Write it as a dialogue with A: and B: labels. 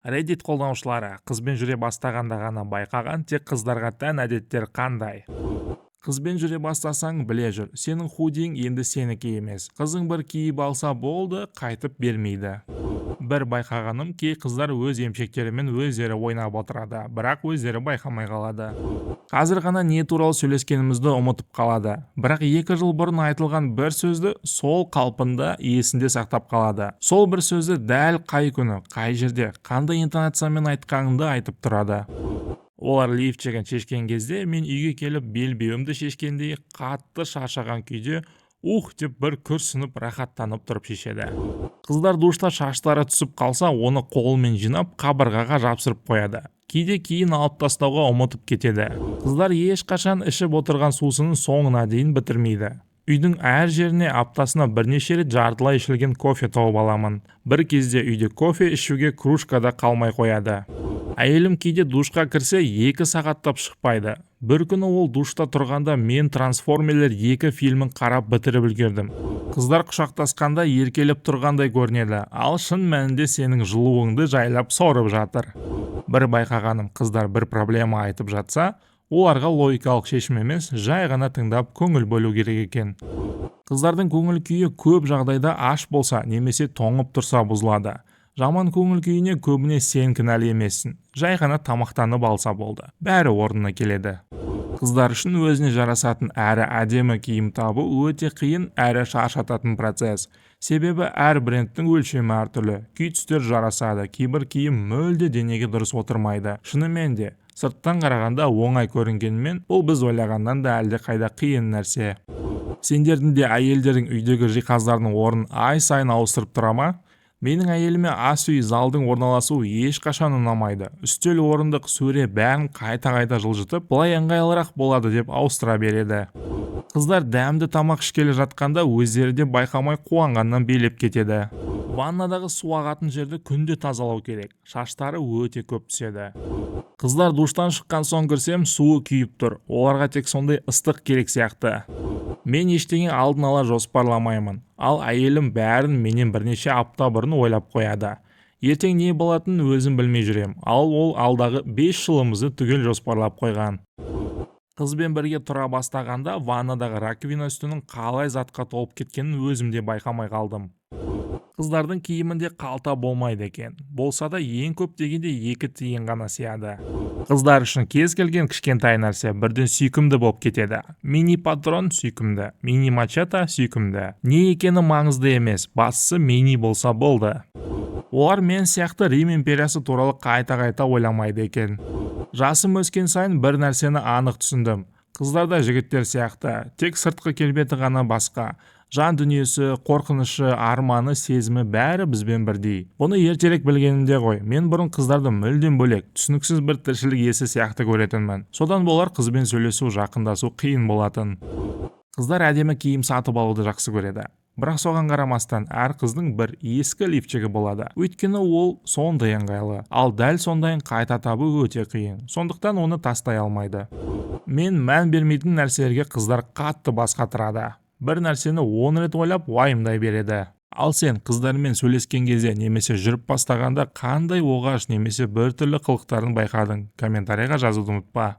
A: Reddit қолданушылары қызбен жүре бастағанда ғана байқаған тек қыздарға тән әдеттер қандай? Қызбен жүре бастасаң, біле жүр, сенің худиң енді сенікі емес. Қызың бір киіп алса болды, қайтып бермейді. Бір байқағаным, кей қыздар өз емшектерімен өздері ойнап отырады, бірақ өздері байқамай қалады. Қазір ғана не туралы сөйлескенімізді ұмытып қалады, бірақ 2 жыл бұрын айтылған бір сөзді сол қалпында есінде сақтап қалады. Сол бір сөзді дәл қай күні, қай жерде, қандай интонациямен айтқаныңды айтып тұрады. Олар лифчигін шешкен кезде, мен үйге келіп белбеуімді шешкендей қатты шаршаған күйде «Ух» деп бір күрсініп, рахаттанып тұрып шешеді. Қыздар душта шаштары түсіп қалса, оны қолымен жинап, қабырғаға жапсырып қояды. Кейде кейін алып тастауға ұмытып кетеді. Қыздар ешқашан ішіп отырған сусынын соңына дейін бітірмейді. Үйдің әр жеріне аптасына бірнеше рет жартылай ішілген кофе тауып аламын. Бір кезде үйде кофе ішуге кружка да қалмай қояды. Әйелім кейде душқа кірсе, 2 сағаттап шықпайды. Бір күні ол душта тұрғанда, мен «Трансформерлер 2» фильмін қарап бітіріп үлгердім. Қыздар құшақтасқанда еркелеп тұрғандай көрінеді, ал шын мәнінде сенің жылуыңды жайлап сорып жатыр. Бір байқағаным, қыздар бір проблема айтып жатса, оларға логикалық шешім емес, жай ғана тыңдап, көңіл бөлу керек екен. Қыздардың көңіл күйі көп жағдайда аш болса немесе тоңып тұрса бұзылады. Жаман көңіл күйіне көбіне сен кінәлі емессің. Жай ғана тамақтанып алса болды, бәрі орнына келеді. Қыздар үшін өзіне жарасатын әрі әдемі киім табу өте қиын әрі шаршататын процесс. Себебі әр брендтің өлшемі әртүрлі, кей түстер жарасады, кейбір киім мүлде денеге дұрыс отырмайды. Шынымен де, сырттан қарағанда оңай көрінгенімен, бұл біз ойлағаннан да әлдеқайда қиын нәрсе. Сендердің де әйелдерің үйдегі жиһаздардың орнын ай сайын ауыстырып тұра ма? Менің әйеліме ас үй, залдың орналасуы ешқашан ұнамайды. Үстел, орындық, сөре, бәрін қайта-қайта жылжытып, былай ыңғайлырақ болады деп ауыстыра береді. Қыздар дәмді тамақ ішкелі жатқанда, өздері де байқамай қуанғаннан билеп кетеді. Ваннадағы су ағатын жерді күнде тазалау керек, шаштары өте көп түседі. Қыздар душтан шыққан соң кірсем, суы күйіп тұр. Оларға тек сондай ыстық керек сияқты. Мен ештеңе алдын ала жоспарламаймын, ал әйелім бәрін менен бірнеше апта бұрын ойлап қояды. Ертең не болатынын өзім білмей жүрем, ал ол алдағы 5 жылымызды түгел жоспарлап қойған. Қызбен бірге тұра бастағанда, ваннадағы раковина үстінің қалай затқа толып кеткенін өзім де байқамай қалдым. Қыздардың киімінде қалта болмайды екен, болса да, ең көп дегенде 2 тиын ғана сияды. Қыздар үшін кез келген кішкентай нәрсе бірден сүйкімді болып кетеді. Мини патрон сүйкімді, мини мачете сүйкімді. Не екені маңызды емес, бастысы мини болса болды. Олар мен сияқты Рим империясы туралы қайта-қайта ойламайды екен. Жасым өскен сайын бір нәрсені анық түсіндім: қыздар да жігіттер сияқты, тек сыртқы келбеті ғана басқа. Жан дүниесі, қорқынышы, арманы, сезімі, бәрі бізбен бірдей. Бұны ертерек білгенімде ғой. Мен бұрын қыздарды мүлдем бөлек, түсініксіз бір тіршілік иесі сияқты көретінмін. Содан болар, қызбен сөйлесу, жақындасу қиын болатын. Қыздар әдемі киім сатып алуды жақсы көреді, бірақ соған қарамастан әр қыздың бір ескі лифчигі болады, өйткені ол сондай ыңғайлы. Ал дәл сондайын қайта табу өте қиын, сондықтан оны тастай алмайды. Мен мән бермейтін нәрселерге қыздар қатты бас қатырады. Бір нәрсені 10 рет ойлап, уайымдай береді. Ал сен қыздармен сөйлескен кезде немесе жүріп бастағанда қандай оғаш немесе біртүрлі қылықтарын байқадың? Комментарийға жазуды ұмытпа.